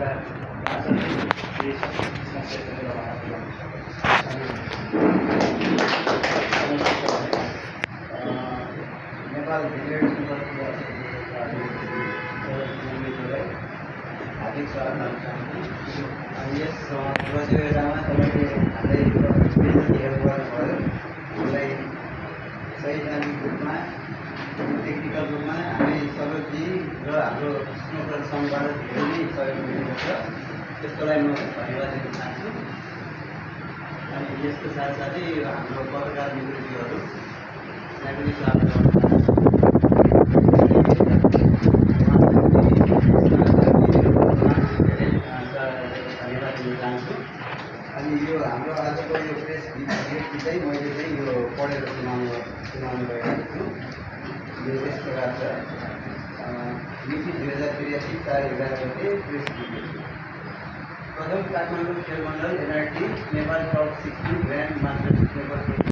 एउटा भाषा चाहिँ समस्या नेपाल हार्दिक स्वागत गर्न चाहन्छु। यस प्रतियोगितामा तपाईँले हाम्रै विद्यार्थीहरू गर्नुभयो। हामीलाई सैद्धान्तिक रूपमा टेक्निकल रूपमा हामी सबैजी र हाम्रो स्नोकर सङ्घबाट धेरै नै सहयोग मिलेको छ। त्यसको लागि म धन्यवाद दिन चाहन्छु। अनि यसको साथसाथै हाम्रो पत्रकार मित्रजीहरूलाई पनि स्वागत गर्न चाहन्छु। धन्यवाद दिन चाहन्छु। अनि यो हाम्रो आजको यो प्रेस विज्ञप्ति चाहिँ मैले चाहिँ यो पढेर सुनाउनु गएको छु। यो यस प्रकार छ। मिति 2083 4/11 गते प्रेस विज्ञप्ति। प्रथम काठमाडौँ खेल मण्डल NRT Nepal top 16 grand master